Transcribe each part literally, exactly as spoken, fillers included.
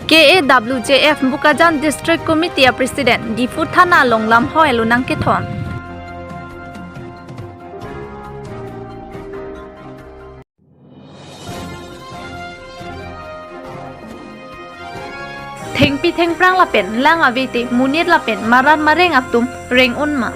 K A W J F Bokajan District Committee a President Diphu Thana along lamhoi lo nangkethon. Thengpi thengphrang lapen lang avete monit lapen marat mareng atum reng un ma.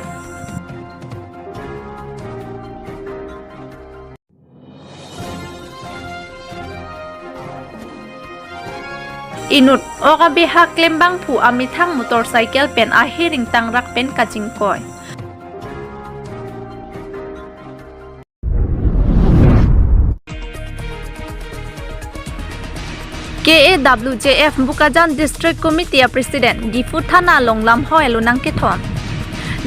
Inut ok abeha klembangphu amethang motorcycle pen ahiring tangrak pen kachingkoi. K A W J F Bokajan District Committee a President Diphu Thana along lamhoi lo nangkethon.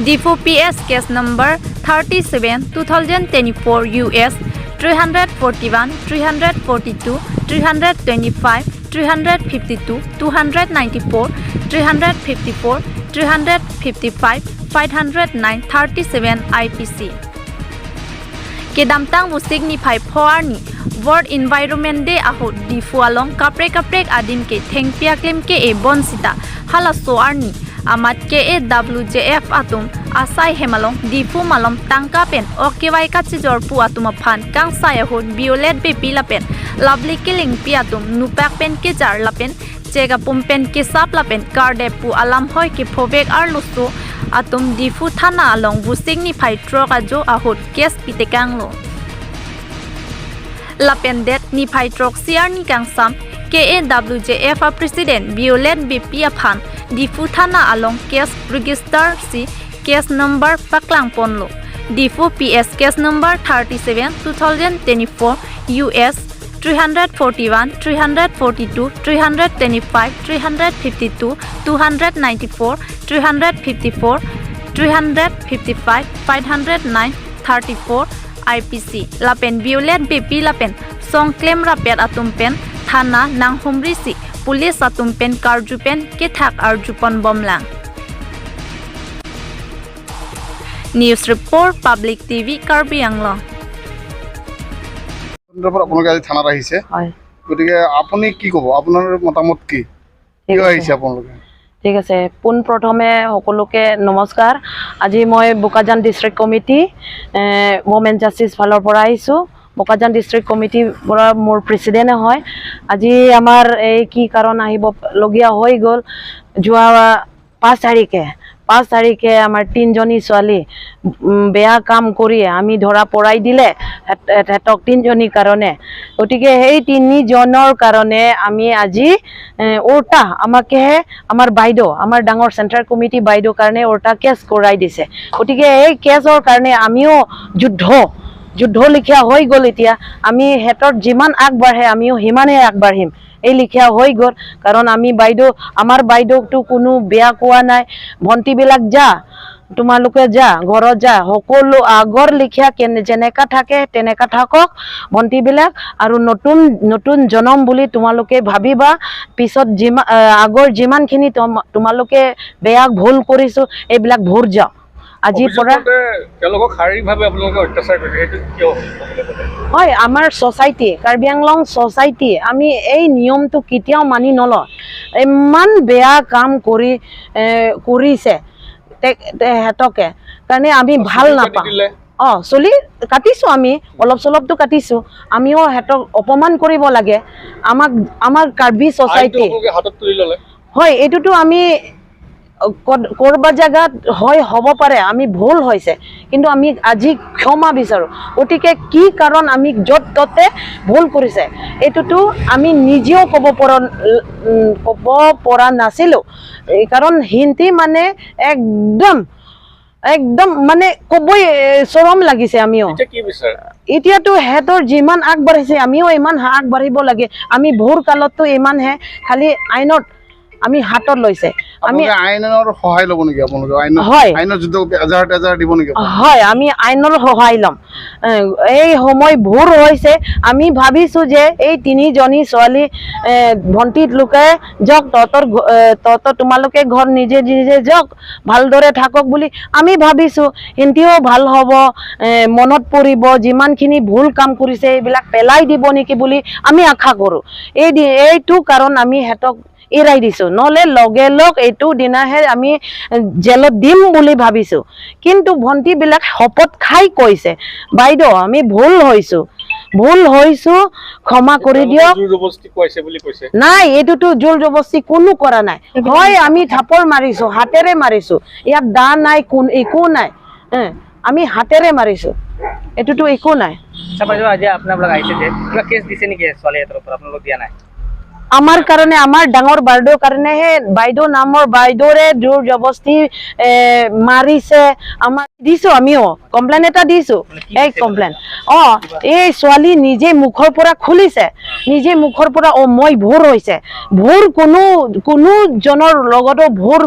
Diphu P S case number thirty-seven two thousand twenty-four U S three hundred forty-one, three hundred forty-two, three hundred twenty-five, three hundred fifty-two, two hundred ninety-four, three hundred fifty-four, three hundred fifty-five, five hundred nine, thirty-seven I P C. Kedamtang Vosik niphai pho arni World Environment Day ahut Diphu along kaprek kaprek adim ke thengpi aklem ke-e bonsita halaso arni amat K A W J F atum asai hem along Diphu malom tangka pen ok kevai kachijor pu atum aphan kangsai ahut Violet Beypi lapen Lovely Killingpi atum nupak pen kejar lapen chek apum pen kesap lapen kardep pu alamhoi kephovek arloso atum Diphu Thana along Vosik niphai throk ajo ahut case pitekanglo. Lapen det niphai throksi arni kangsam K A W J F a President Violet Beypi aphan Diphu Thana along case register si case number paklangponlo. Diphu P S case number thirty-seven two thousand twenty-four U S three hundred forty-one, three hundred forty-two, three hundred twenty-five, three hundred fifty-two, two hundred ninety-four, three hundred fifty-four, three hundred fifty-five, five hundred nine, thirty-four I P C. Lapen Violet Beypi lapen songklem rapet atum pen thana nanghumri si police atum pen karju pen kethak arjupon bomlang. News report, Public T V, Karbi Anglong. কেন্দ্ৰৰ পৰা আপোনালোকে আজি থানাত আহিছে। হয়। গতিকে আপুনি কি ক'ব, আপোনাৰ মতামত কি? ঠিক কিয় আছে। আহিছে আপোনালোকে? ঠিক আছে, পোনপ্ৰথমে সকলোকে নমস্কাৰ। আজি মই বোকাজান ডিষ্ট্ৰিক্ট কমিটি, এ, ৱমেন জাষ্টিছ ফালৰ পৰা আহিছোঁ। বোকাজান ডিষ্ট্ৰিক্ট কমিটিৰ পৰা মোৰ প্ৰেচিডেণ্টে হয়। আজি আমাৰ এই কি কাৰণ আহিবলগীয়া হৈ গ'ল, যোৱা পাঁচ তাৰিখে, পাঁচ তাৰিখে আমাৰ তিনিজনী ছোৱালী, উম, বেয়া কাম কৰি আমি ধৰা পৰাই দিলে, হেত-, হেত-, হেতক তিনিজনীৰ কাৰণে। গতিকে সেই তিনিজনৰ কাৰণে আমি আজি, এ, উল্টা আমাকেহে আমাৰ বাইদেউ, আমাৰ ডাঙৰ চেণ্ট্ৰেল কমিটি বাইদেউৰ কাৰণে উল্টা কেছ কৰাই দিছে। গতিকে এই কেছৰ কাৰণে আমিও যুদ্ধ, যুদ্ধ লিখীয়া হৈ গ'ল এতিয়া। আমি হেতত যিমান আগবাঢ়ে আমিও সিমানেই আগবাঢ়িম। এই লিখীয়া হৈ গ'ল। কাৰণ আমি বাইদেউ, আমাৰ বাইদেউকতো কোনো বেয়া কোৱা নাই। ভণ্টিবিলাক যা, তোমালোকে যা, ঘৰত যা, সকলো আগৰ লিখীয়া কেনে-, যেনেকা থাকে তেনেকা থাকক ভণ্টিবিলাক, আৰু নতুন, নতুন জনম বুলি তোমালোকে ভাবিবা। পিছত যিমা-, আহ, আগৰ যিমানখিনি তোম-, তোমালোকে বেয়া ভুল কৰিছো, এইবিলাক ভুল যাওক। আজিৰ পৰা। অভিযোগ মতে তেওঁলোকক শাৰীৰিকভাৱে আপোনালোকে অত্যাচাৰ কৰিছে, সেইটো কিয়? হয়, আমাৰ ছ'চাইটি, কাৰ্বি আংলং ছ'চাইটি, আমি এই নিয়মটো কেতিয়াও মানি নলওঁ। ইমান বেয়া কাম কৰি, এ, কৰিছে তে-, তে-, সিহঁতকে, কাৰণে আমি ভাল চুলি কাটি নাপাওঁ। দিলে? অ, চুলি কাটিছো আমি, অলপ চলপতো কাটিছো। আমিও সিহঁতক অপমান কৰিব লাগে। আমাক, আমাৰ কাৰ্বি আইনটো ছ'চাইটি। আপোনালোকে হাতত তুলি ল'লে? হয়, এইটোতো আমি, অ, ক'ত, ক'ৰবাত জেগাত হয়, হ'ব পাৰে, আমি ভুল হৈছে, কিন্তু আমি আজি ক্ষমা বিচাৰো। গতিকে কি কাৰণ আমি য'ত ত'তে ভুল কৰিছে, এইটোতো আমি নিজেও ক'ব পৰা, উম, ক'ব পৰা নাছিলো। এই কাৰণ হিন্দী মানে একদম, একদম মানে ক'বই, এ, চৰম লাগিছে আমিও। এতিয়া কি বিচাৰে? এতিয়াতো সিহঁতৰ যিমান আগবাঢ়িছে, আমিও ইমান আগবাঢ়িব লাগে। আমি ভুৰ কালততো ইমান হে, খালি আইনত আমি হাতত লৈছে। আমি আপোনালোকে আইনৰ সহায় ল'ব নেকি? আপোনালোকে আইনৰ, হয়। আইনৰ যুদ্ধ এজাহাৰ তেজাহাৰ দিব নেকি আপোনালোকে? হয়, আমি আইনৰ সহায় ল'ম। এ, এই সময় ভুৰ হৈছে, আমি ভাবিছো যে এই তিনিজনী ছোৱালী, এ, ভণ্টিলোকে যাওক, তহঁতৰ ঘ-, এ, তহঁতৰ, তোমালোকে ঘৰ নিজে নিজে যাওক, ভালদৰে থাকক বুলি আমি ভাবিছো। সিহঁতিও ভাল হ'ব, এ, মনত পৰিব, যিমানখিনি ভুল কাম কৰিছে এইবিলাক পেলাই দিব নেকি বুলি আমি আশা কৰো। এই দি-, এইটো কাৰণ আমি সিহঁতক এৰাই দিছো, নহ'লে লগে লগ এইটো দিনাহে আমি জেলত দিম বুলি ভাবিছো। কিন্তু ভণ্টিবিলাক শপত খাই কৈছে, "বাইদেউ, আমি ভুল হৈছো, ভুল হৈছো, ক্ষমা কৰি দিয়ক।" জোৰ জবৰদস্তি কৰিছে বুলি কৈছে। নাই, এইটোতো জোৰ জবৰদস্তি কোনো কৰা নাই। এইবিলাক হয়, আমি থাপৰ মাৰিছো, হাতেৰে মাৰিছো, ইয়াত দা নাই, কোন, একো নাই। এ, আমি হাতেৰে মাৰিছো, এইটোতো একো নাই। আচ্ছা বাইদেউ, আজি আপোনালোক আহিছে যে কিবা কেছ দিছে নেকি ছোৱালী এটাৰ ওপৰত? আপোনালোক দিয়া নাই? আমাৰ কাৰণে, আমাৰ ডাঙৰ বাইদেউৰ কাৰণেহে, বাইদেউ নামৰ বাইদেউৰে জোৰ জবৰদস্তি, এ, মাৰিছে। আমাৰ দিছো, আমিও কমপ্লেইন এটা দিছো। মানে কি এই দিছে কমপ্লেইন, মানে? অ, এই ছোৱালী নিজে মুখৰ পৰা খুলিছে, নিজে মুখৰ পৰা, "অ, মই ভুল হৈছে।" ভুল কোনো, কোনো জনৰ লগতো ভুল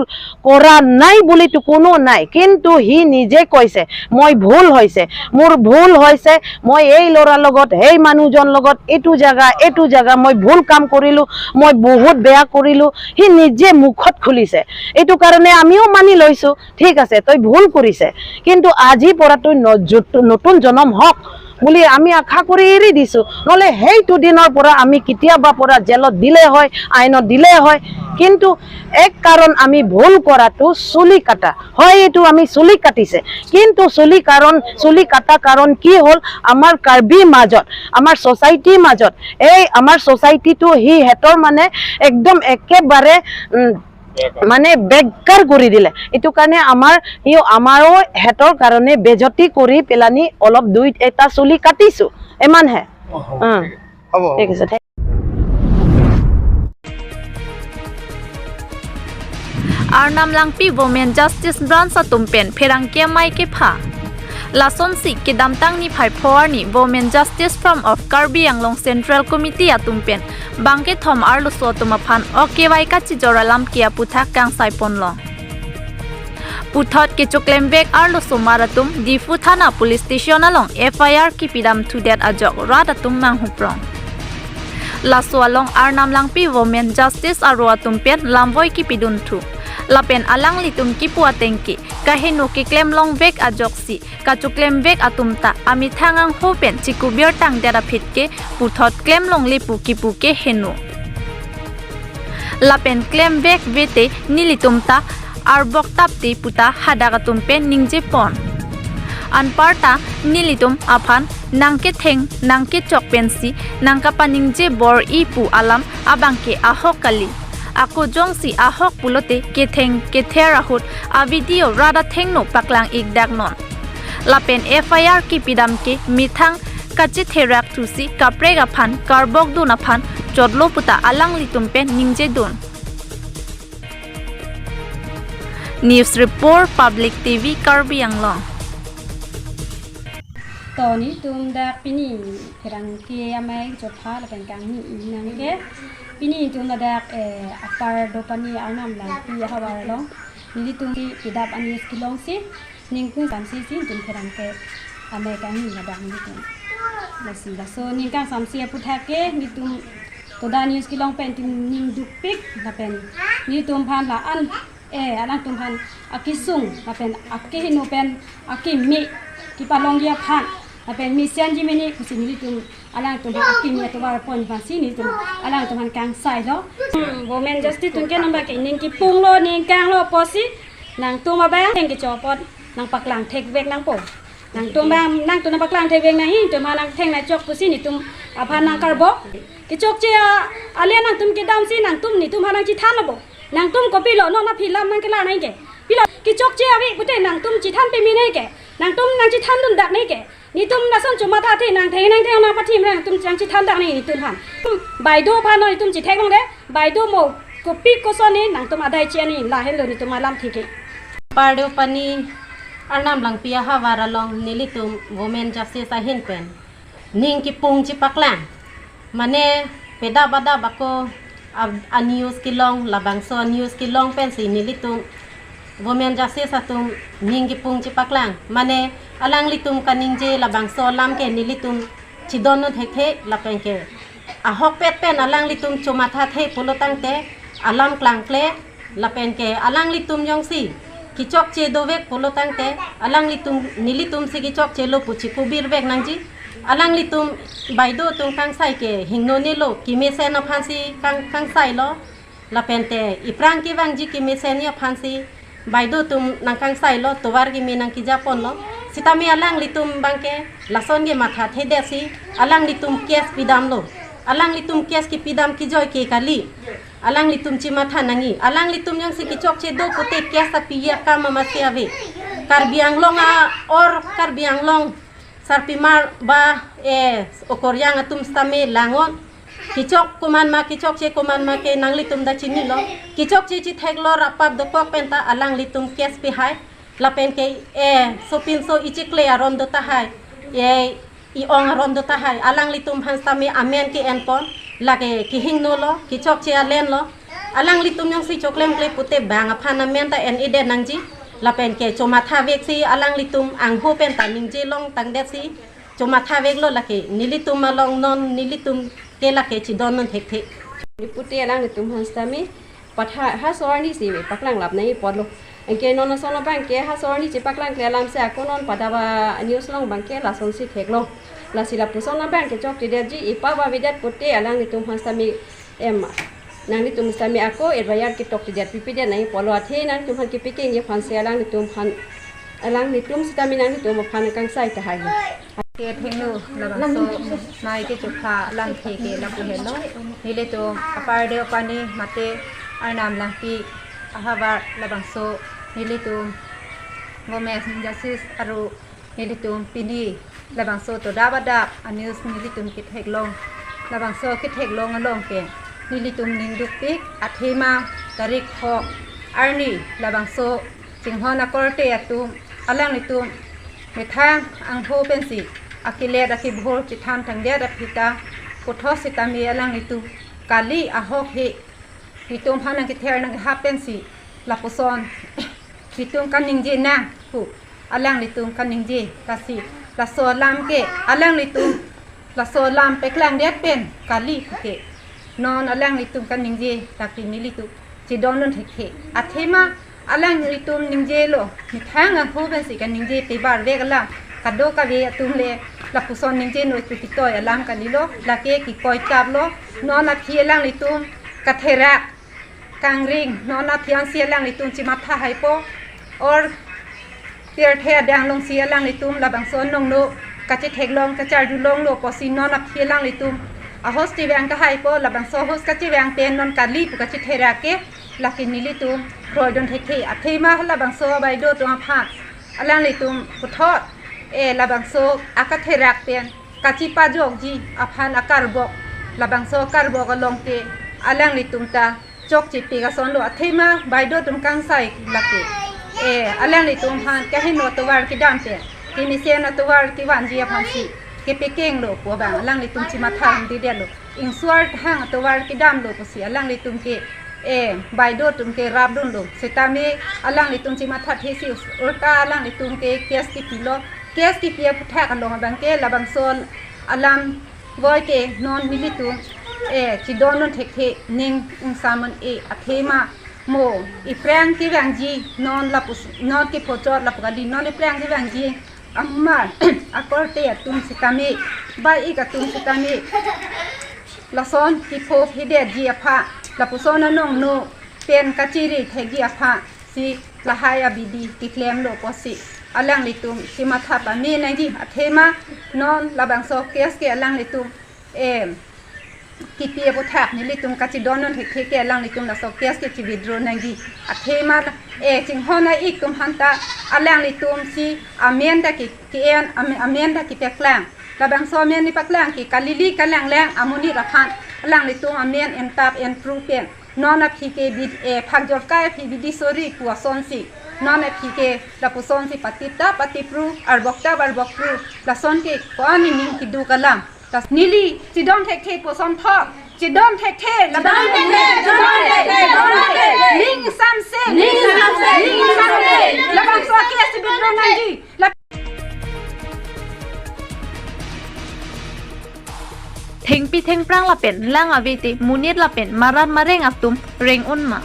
কৰা নাই বুলিতো কোনো নাই, কিন্তু সি নিজে কৈছে, "মই ভুল হৈছে, মোৰ ভুল হৈছে, মই এই ল'ৰাৰ লগত, সেই মানুহজন লগত, এইটো জাগা, এইটো জাগা, মই ভুল কাম কৰিলো, মই বহুত বেয়া কৰিলো।" সি নিজে মুখত খুলিছে। এইটো কাৰণে আমিও মানি লৈছো, ঠিক আছে, তই ভুল কৰিছে, কিন্তু আজিৰ পৰা তই ন-, যত-, নতুন জনম হওক বুলি আমি আশা কৰি এৰি দিছো। নহ'লে সেইটো দিনৰ পৰা আমি কেতিয়াবা পৰা জেলত দিলে হয়, আইনত দিলে হয়, কিন্তু এক কাৰণ আমি ভুল কৰাটো চুলি কাটা হয়, এইটো আমি চুলি কাটিছে। কিন্তু চুলি কাৰণ, চুলি কাটা কাৰণ কি হ'ল, আমাৰ কাৰ্বি মাজত, আমাৰ ছ'চাইটিৰ মাজত, এই আমাৰ ছ'চাইটিটো সি সিহঁতৰ মানে একদম একেবাৰে, উম, মানে বেকাৰ কৰি দিলে। এইটো কাৰণে আমাৰ, ইও আমাৰো সিহঁতৰ কাৰণে বেজতি কৰি পেলানি অলপ দুই এটা চুলি কাটিছো, ইমানহে। অ, হ'ব, উম। ঠিক আছে। হ'ব, ঠিক আছে। Arnam Langpi Women Justice Branch atum pen pherangke amei kepha. Lasonsi kedamtang niphai pho arni Women Justice Forum of Karbi Anglong Central Committee atum pen bangkethom arloso atum aphan ok kevai kachijor alam ke aputhak kangsai ponlong. Puthot kechoklemvek arloso mar atum Diphu Thana Police Station along F I R kepidam thudet ajok rat atum manghuprong. Laso along Arnam Langpi Women Justice aro atum pen lamvoi kepidunthu. Lapen alanglitum kipu ateng ke kaheno keklemlongvek ajoksi kachoklemvek atum ta amethang angho pen chikubir tangdet aphi ke puthot klemlongle pu kipu ke heno. Lapen klemvek vete nelitum ta arbok tapte puta hadak atum pen ningje pon. Anparta nelitum aphan nangketheng nangkechok pensi nangkapaningje bor-i pu alam abangke ahok kali. Ako jongsi ahok pulote ketheng kether ahut a-video rat athengno paklang-ik daknon. Lapen F I R kepidam ke methang kachetherak thusi kaprek aphan karbokdun aphan chotlo puta alanglitum pen ningjedun. News Report, Public T V, Karbi Anglong. To nelitum dak pini pherangke amei chopha lapen kangni inang ke. Pini nelitum ladak, eh, Upper Deopani Arnam Langpi ahavar along nelitum kedap a-news kelongsi ning kangsamsi si nelitum pherangke amei kangni ladak nelitum. Lasi laso ning kangsamsi aputhak ke nelitum Toda news kelong pen nelitum ning dukpik lapen nelitum aphan la-an, eh, alangtum aphan akesung lapen akeheno pen akeme kepalongji aphan lapen mesen ji mene pusi nelitum alangtum aphan akeme atovar ponji aphansi nelitum alangtum aphan kangsailo. Hmm, Women Justice atum ke nangba ke ning kepunglo ning kanglo pusi nangtum abang ning kechok apot nangpaklang thekvek nangpo. Nangtum abang nangtum nangpaklang thekvek nangji, nelitum aphan nangtheng nangchok pusi nelitum aphan nangkarbok. Kechokche a, ale nangtum kedamsi nangtum nelitum aphan nangchethanlo bo. Nangtum kopilo non aphi lam nangkelar nangji ke. Pilo kechokche ave pute nangtum chethan peme nangji ke. Nangtum nangchethandun dak nangji ke. Nelitum lason chomathathe nangtheng nangtheng nangpathi nangtum nangchethan dak nangji nelitum aphan. Baido aphan non nelitum chetheklongde. Baido mo kopi koson ne nangtum adai che ani lahelo nelitum alamthe ke. Upper Deopani Arnam Langpi ahavar along nelitum Women Justice ahin pen ning kepung chepaklang. Mane pedap adap ako a, a-news kelong, labangso a-news kelong pensi nelitum Women Justice atum ning kepung chepaklang. Mane alanglitum kaningje labangso alam ke nelitum chedondun thekthe lapen ke ahokpet pen alanglitum chomathathe pulo tangte alam klangkle lapen ke alanglitum jongsi kechokche dovek pulo tangte alanglitum nelitumsi kechokchelo pu chikubirvek nangji. Alanglitum baido atum kangsai ke hingnonelo kemesen aphansi kang, kangsailo. Lapente iphrang kevangji kemesenji aphansi baideo atum nangkangsailo, tovar kimi nangkejaponlo. Sitame alanglitum abangke lason ke mathathedetsi alanglitum case pidamlo. Alanglitum case kepidam kejoi ke kali. Alanglitum chematha nangji. Alanglitum jongsi kechokche do pute case apiya akam amatsi ave. Karbi Anglong a or Karbi Anglong sarpimar ba, eh, okoryang atum sitame langnon. Kechok komatma, kechokche komatma ke nanglitum ta chinilo. Kechokche chetheklo, rapap dokok penta alanglitum case pihai. Lapenke, eh, sopinso ichikle aron do tahai. Eh, i-ong aron do tahai. Alanglitum aphan sitame amen ke-enpon. Lake kehingnolo, kechokche alenlo. Alanglitum jongsi choklemkle pute bang aphan amen ta en-edet nangji. Lapenke chomathaveksi alanglitum angho penta ningje longtangdetsi chomathaveklo lake. Nelitum along non nelitum ke lake chidon non thekthe. Pute alanglitum aphan sitame patha ha so arni si paklanglap nangji apotlo. Anke non ason abangke ha so arni chepaklangkle alamsi ako non pada ba news along abangke lasonsi theklong. Lasi lapuson abangke chokchedetji, ipa ba avedet pute alanglitum aphan sitame, em, nanglitum sitame ako F I R ketokchedet pipedet nangji apotlo, athe nanglitum aphan kepekengji aphansi alanglitum aphan, alanglitum sitame nanglitum aphan kangsai tahai. Kethengno labangso nai kechokha alamthe ke lapu henlo. Nelitum apar de pani mate Arnam Langpi ahavar labangso nelitum Women Justice aru nelitum pini labangso todap adap a-news nelitum ketheklong. Labangso ketheklong along ke nelitum ning dukpik, athema tarik pho arni labangso chinghon akorte atum alanglitum methang angho pensi akilet akibhor chethantangdet aphi ta puthot sitame alanglitum kali ahok he itum aphan nangkether nangkehap pensi lapuson itum kaningje nang pu alanglitum kaningje, lasi laso alam ke alanglitum laso alam paklangdet pen kali ke non alanglitum kaningje, lake nelitum chidon non thekthe. Athema alanglitum ningjelo, methang angho pensi kaningje pebar vek alam. Kadokave atum le lapuson ningje noi pu kitoi alam kalilo, lake kekoi taplo. Non aphi alanglitum katherak kangring, non aphi ansi alanglitum chematha haipo, or pirthe adang alongsi alanglitum labangso anong no kachetheklong kacharjulonglo pusi non aphi alanglitum ahos chevang tahaipo, labangso ahos kachevang pen non kali pu kachetherak ke, lake nelitum kroidun thekthe. Athema labangso baideo atum aphan alanglitum puthot, eh, labangso akatherak pen kachepajokji aphan akarbok, labangso akarbok along ke alanglitum ta chokchepik asonlo. Athema baideo atum kangsai lake, eh, alanglitum aphan kaheno atovar kedam pen kemesen atovar kevanji aphansi kepekenglo pu abang alanglitum chematha hamdidetlo. Ingsuar thang atovar kedamlo pusi alanglitum ke, eh, baideo atum ke rapdunlo. Sitame alanglitum chemathathesi ulta alanglitum ke case kepilo. Case kepi aphuthak along abangke labangso alam voi ke non nelitum, eh, chidon non thekthe, ning ingsamon e. Athema mo iphrang kevangji non lapus non kephochot lapu kali, non iphrang kevangji amumar akorte atum sitame, bai-ik atum sitame lason kepho phedetji aphan, lapuson anong no pen kachiri thekji aphansi lahai abidi keklemlo pusi alanglitum chematha pame nangji. Athema non labangso case ke alanglitum, em, kepi aphuthak nelitum kachidon non thekthe ke alanglitum laso case ke che-withdraw nangji. Athema, eh, chinghon a-ik atum aphanta alanglitum si amen ta ke, ke-en, am-, amen ta kepaklang. Labangso amen nepaklang ke kalili kalanglang amonit aphan alanglitum amen entap enpru pen non aphi ke bid-, eh, phak jorkai aphi bidi sori pu asonsi, non aphi ke lapusonsi patitap patipru, arbok tap arbok pru, lason ke ko-an nening keduk alam. Tas neli chidon thekthe pu ason thok. Chidon thekthe, labang chidon thekthe, chidon thekthe, chidon thekthe. Ning samse, ning samse, ning samse. Labangso case withdraw nangji. Lap- Thengpi thengphrang lapen lang ave te monit lapen marat mareng atum reng un ma?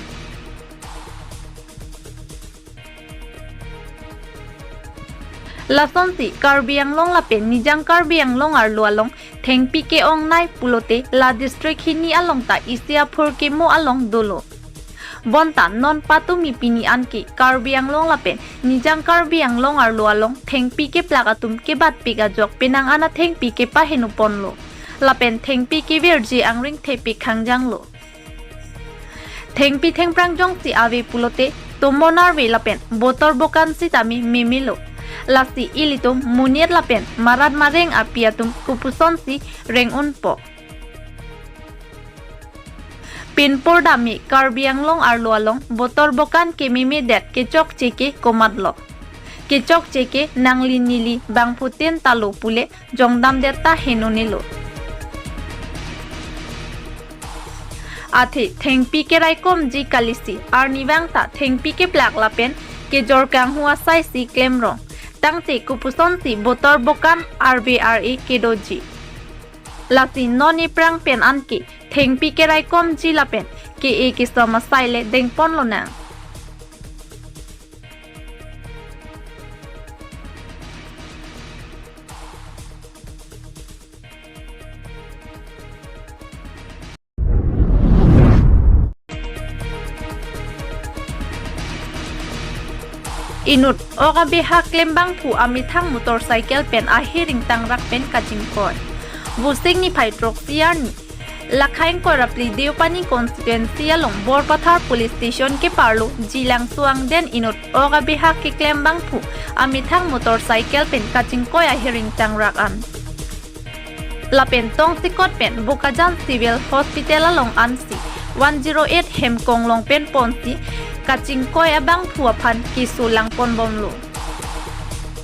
Lasonsi Karbi Anglong lapen Nijang Karbi Anglong arlo along thengpi ke-ongnei pulote la district hini along ta isi aphurkimo along dolo. Bonta non patumi pini anke Karbi Anglong lapen Nijang Karbi Anglong arlo along thengpi keplak atum kebatpik ajok penang an athengpi kepahenoponlo. Lapen thengpi kevirji angring thepik khangjanglo. Thengpi thengphrang jongsi ave pulote tomon arve lapen botor bokan sitame memelo. Lasi ilitum monit lapen marat mareng api atum kopusonsi reng-unpo. Pinpur dami Karbi Anglong arlo along botor bokan kememedet kechokche ke komatlo. Kechokche ke nangli neli bangphutin talo pule jongdamdet ta henonelo. Athe thengpi keraikomji kalisi arnivang ta thengpi keplak lapen kejor kanghu asaisi klemrong. Tangte kopusonsi botor bokan arve ar-e kedoji. Lasi non iphrang pen anke thengpi keraikomji lapen ke-e kesom asai le dengponlonang. Inut ok abehak klembangphu amethang motorcycle pen ahiring tangrak pen kachingkoi. Vosik niphai throksi arni, Lakhaing Koirapli Deopani constituency along Borpathar Police Station keparlo Jilangso angden inut ok abehak keklembangphu amethang motorcycle pen kachingkoi ahiring tangrak an. Lapen tongsekot pen Bokajan Civil Hospital along ansi one zero eight hem konglong pen ponsi kachingkoi abangphu aphan keso langponbomlo.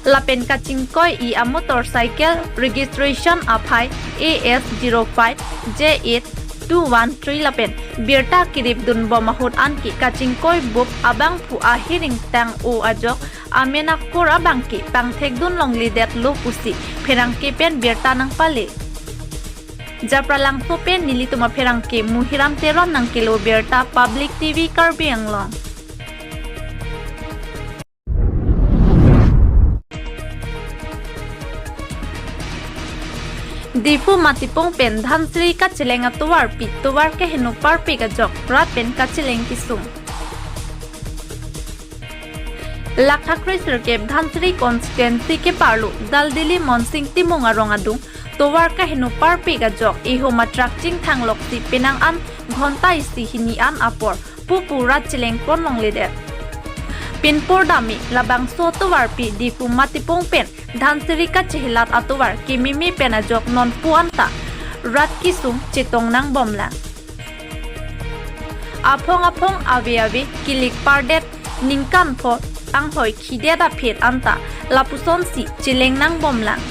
Lapen kachingkoi-i amotorcycle registration aphai A S zero five J eight two one three lapen birta kiripdunbom ahut anke kachingkoi bup abangphu ahiring tang-o ajok amen akur abangke pangthekdun longledetlo pusi pherangke pen birta nangpale. Japralangso pen nelitum apherangke Muhiram Teron nangkelo birta, Public T V Karbi Anglong. Diphu Matipung pen Dhansiri kacheleng atovarpi tovar keheno parpik ajok rat pen kacheleng kesung. Lakha kre sirkep Dhansiri constituency keparlo Daldili Monsing Timung arong adung tovar keheno parpik ajok ihum atrak chingthang loksi penang an ghonta isi hini an apor pupu rat chelengpon longledet. Pinpur dami labangso tovarpi Diphu Matipung pen Dhansiri kachehelat atovar kememe pen ajok nonpu anta rat kesung chetong nangbomlang. Aphong aphong ave ave kilik pardet ningkan pho anghoi khidet aphet anta lapusonsi cheleng nangbomlang.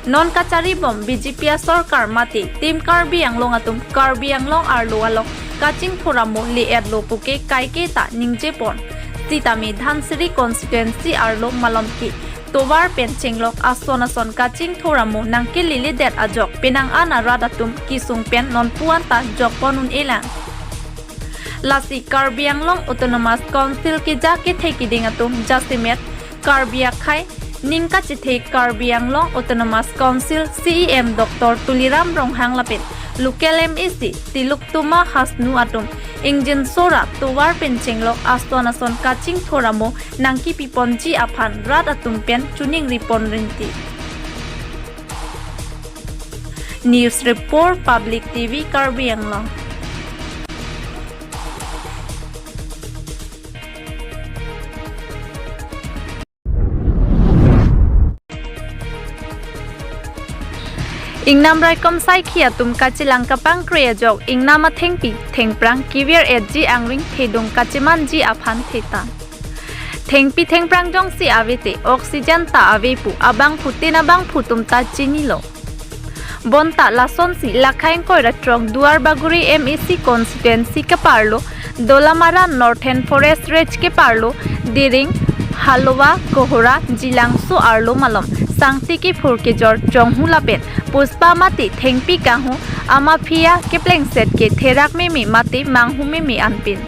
Non kacharibom B J P asorkar mate Team Karbi Anglong atum Karbi Anglong arlo along kachingthur amo le-etlo puke kaike ta ningjepon. Sitame Dhansiri constituency arlo malomke tovar pen chenglok ason ason kachingthur amo nangkeleledet ajok penang an arat atum kesung pen nonpu anta jokpon un-elang. Lasi Karbi Anglong Autonomous Council keja kethe kiding atum jasemet Karbi akhei ning kachethe Karbi Anglong Autonomous Council C E M Doctor Tuliram Ronghang lapen local M A C Tiloktama Hasnu atum ingjinso ra tovar pen chenglok ason ason kachingthur amo nangkepiponji aphan rat atum pen chuning ripon rinti. News Report, Public T V Karbi Anglong. Ingnam raikom saikhi atum kachelang kapangkre ajok ingnam athengpi thengphrang kevir-etji angring thedung kachemanji aphan thetan. Thengpi thengphrang jongsi ave te oxygen ta ave pu abangphutin abangphu atum ta chinilo. Bonta lasonsi Lakhaing Koiratrong Duarbagori M A C constituency keparlo Dolamara Northern Forest Range keparlo Diring, Halowa, Kohora, Jilangso arlo malom sangti kephur kejor chonghu lapen puspa mate thengpi kanghu amaphiya keplengset ke therak meme mate manghu meme anpin.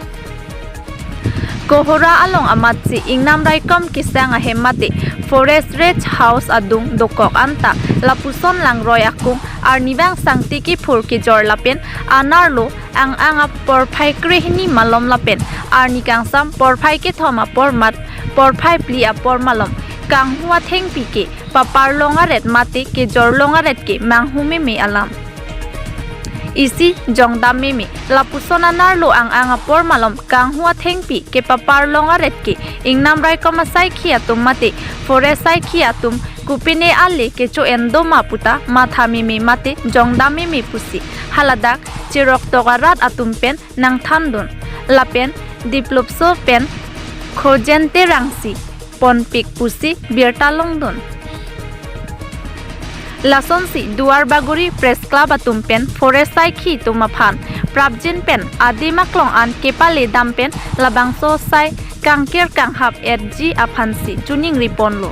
Kohora along amatsi ingnam raikom kesang ahem mate Forest Rest House adung dokok anta lapuson langroi akung arnivang sangti kiphur kejor lapen anerlo ang-ang aporphai krehini malom lapen arni kangsam porphai kethom apor mat porphai phli apor malom kanghu athengpi ke paparlong aret mate kejorlong aret ke manghu meme alam isi jongdam meme. Lapuson anerlo ang-ang apor malom kanghu athengpi kepaparlong aret ke ingnam raikom asaikhi atum mate forest saikhi atum kopine ale kecho-en doma puta matha meme mate jongdam meme pusi haladak cheroktok arat atum pen nangthandun lapen Diplupso pen Khojen Terangsi ponpik pusi birta longdun. Lasonsi Duar Bagori Press Club atum pen forest saikhi atum aphan prapjin pen adim aklong an kepale dam pen labangso sai kangkir kanghap etji aphansi choningri ponlo.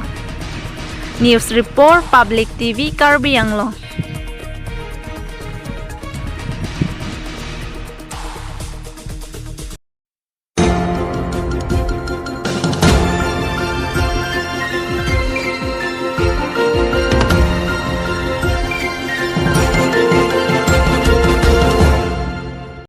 News Report, Public T V, Karbi Anglong.